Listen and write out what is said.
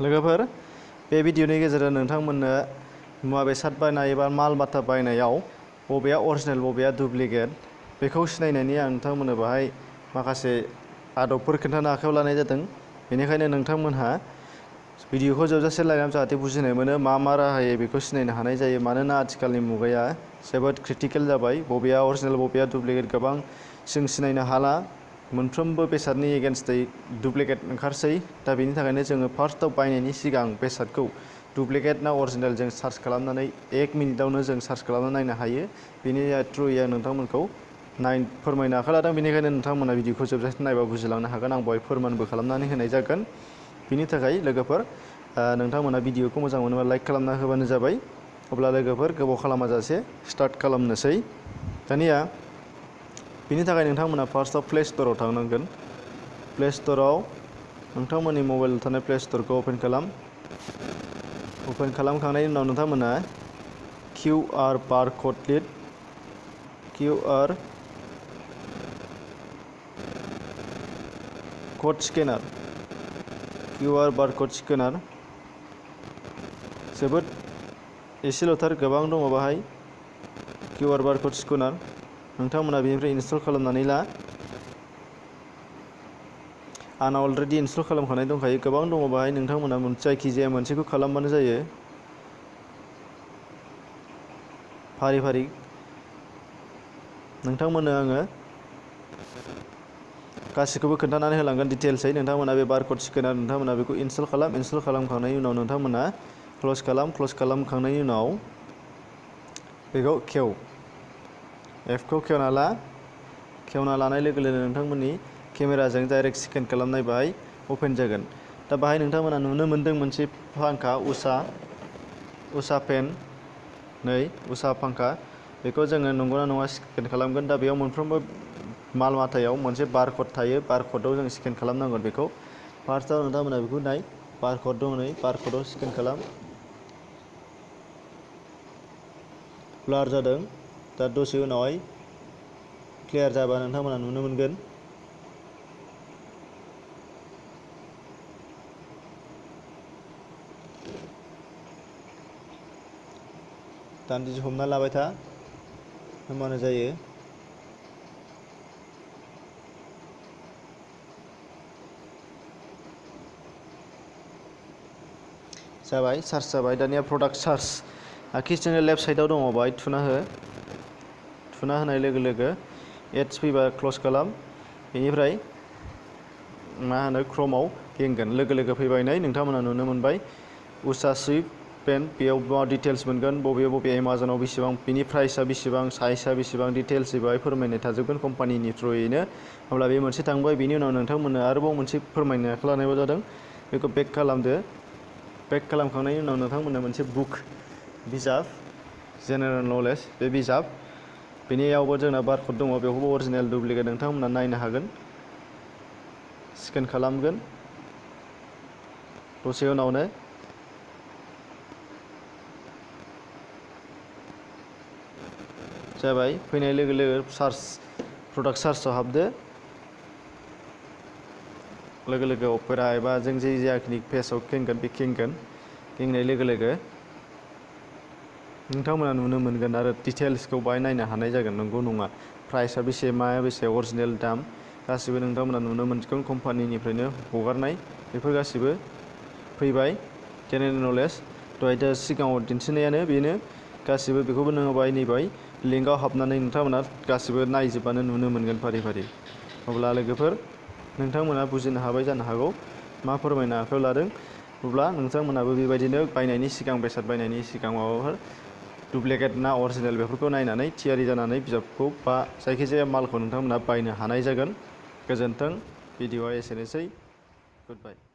लोगोफोर बे भिडिअनि गेजेरजों नोंथांमोननो मुवा बेसाद बायनाय एबा माल माथा बायनायाव बबेया अरिजिनेल बबेया डुप्लिकेट बेखौ सिनायनायनि आं नोंथांमोननो बाहाय माखासे आदबफोर खोन्थानो आखायाव लानाय जादों। बेनिखायनो नोंथांमोनहा भिडिअखौ जोबजासे नायनानै जाहाथे बुजिनाय मोनो मा राहायै बेखौ सिनायनो हानाय जायो। मानोना आथिखालनि मुगाया जोबोद क्रिटिकेल जाबाय। बबेया अरिजिनेल बबेया डुप्लिकेट गोबां जों सिनायनो हाला। मोनफ्रोमबो बेसादनि एगेन्स्टै डुप्लिकेट ओंखारसै। दा बेनि थाखायनो जोङो फार्स्टआव बायनायनि सिगां बेसादखौ डुप्लिकेट ना अरिजिनेल जों सार्च खालामनानै 1 मिनिटावनो जों सार्च खालामनानै नायनो हायो। बेनि थ्रुयै आं नोंथांमोनखौ फोरमायनो आखायाव लादों। बेनिखायनो नोंथांमोना भिडिअखौ जोबजासे नायबा बुजिलांनो हागोन। आं बेवहाय फोरमानबो खालामनानै होनाय जागोन। बिनि थाखाय लोगोफोर नोंथांमोना भिडिअखौ मोजां मोनोबा लाइक खालामना होबानो जाबाय। अब्ला लोगोफोर गोबाव खालामाजासे स्टार्ट खालामनोसै। दानिया बिनि थाखाय नोंथांमोना फार्स्टआव प्ले स्ट'राव थांनांगोन। प्ले स्ट'राव नोंथांमोननि मबाइलाव थानाय प्ले स्ट'रखौ अपेन खालाम। अपेन खालामखांनायनि उनाव नोंथांमोना QR बारक'ड लिर। QR code scanner. QR barcode scanner जोबोद एसेल'थार, गोबां दङ बाहाय। QR बारक'ड स्केनार नोंथांमोना बेनिफ्राय इनस्टल खालामनानै ला। आंना अलरेडि इनस्टल खालामखानाय दंखायो। गोबां दङ बाहाय, नोंथांमोना जायखिजाया मोनसेखौ खालामबानो जायो। फारि फारि नोंथांमोननो आङो गासिखौबो खोन्थानानै होलांगोन डिटेल्सै। नोंथांमोना बे बारक'ड स्केनार नोंथांमोना बेखौ इनस्टल खालाम। इनस्टल खालामखांनायनि उनाव नोंथांमोना क्ल'ज खालाम। क्ल'ज खालामखांनायनि उनाव बेखौ खेव। एपखौ खेवना ला। खेवना लानाय लोगो लोगो नोंथांमोननि केमेराजों डाइरेक्ट स्केन खालामनाय बाहाय अपेन जागोन। दा बाहाय नोंथांमोना नुनो मोन्दों मोनसे फांखा उषा फेन, नै उषा फांखा। बेखौ जोङो नंगौना नङा स्केन खालामगोन। दा बेयाव मोनफ्रोमबो माल माथायाव मोनसे बारक'ड थायो। बारक'डआव जों स्केन खालामनांगोन बेखौ। फार्स्टआव नोंथांमोना बेखौ नाय, बारक'ड दं नै, बारक'डआव स्केन खालाम। ब्लार जादों। दा दसे उनावहाय क्लियार जाबा नोंथांमोना नुनो मोनगोन। दान्दिसे हमना लाबाय था, होमबानो जायो। जाबाय, चार्ज जाबाय। दानिया प्रडाक्ट चार्ज आखिथिंनि लेफ्ट साइडआव दङ, बाहाय थुना हो। थुना होनाय लोगो लोगो एड्स फैबा क्ल'ज खालाम। बेनिफ्राय मा होनो क्रमआव गेंगोन। लोगो लोगो फैबाय नै नोंथांमोना नुनो मोनबाय उषा स्विफ्ट पेन। बेयाव मा डिटेल्स मोनगोन, बबे एमाजनाव बेसेबां, बिनि प्राइसआ बेसेबां, साइजआ बेसेबां, डिटेल्स बेवहाय फोरमायनाय थाजोबगोन कम्पानिनि थ्रुयैनो। अब्ला बे मोनसे थांबाय। बेनि उनाव नोंथांमोननो आरोबाव मोनसे फोरमायनो आखायाव लानाय जादों। बेखौ बेक खालामदो। बेक खालामखांनायनि उनाव नोंथांमोननो मोनसे बुक, बिजाब, जेनेरेल नलेज, बे बिजाब, बेनियावबो जोंना बारक'ड दङ। बेवहायबो अरिजिनेल डुप्लिकेट नोंथांमोना नायनो हागोन। स्केन खालामगोन दसे उनावनो। जाबाय। फैनाय लोगो लोगो प्रडाक्ट चार्जआव हाबदो। लोगो लोगो अपेरा एबा जों जाखिनि पेजआव खेंगोन बे खेंगोन। खेंनाय लोगो लोगो नोंथांमोना नुनो मोनगोन आरो डिटेल्सखौ बाहाय नायनो हानाय जागोन। नंगौ नङा, प्राइसआ बेसे, माया बेसे, अरिजिनेल दाम गासिबो नोंथांमोना नुनो मोनगोन। कम्पानिनिफ्रायनो हगारनाय बेफोर गासिबो फैबाय। जेनेरेल नलेज दहाय सिगाङाव दिन्थिनायानो बेनो गासिबो। बेखौबो नोङो बाहाय नैबाय लिंकआव हाबनानै नोंथांमोना गासिबो नायजोबबानो नुनो मोनगोन फारि फारि। अब्ला लोगोफोर नोंथांमोना बुजिनो हाबाय जानो हागौ मा फोरमायनो आखायाव लादों। अब्ला नोंथांमोनाबो बेबायदिनो बायनायनि सिगां, बेसाद बायनायनि सिगां माबाफोर डुप्लिकेट ना अरिजिनेल बेफोरखौ नायनानै थियारि जानानै बिजाबखौ बा जायखिजाया मालखौ नोंथांमोना बायनो हानाय जागोन। गोजोन्थों। भिडिअआ एसेनोसै। गुड बाय।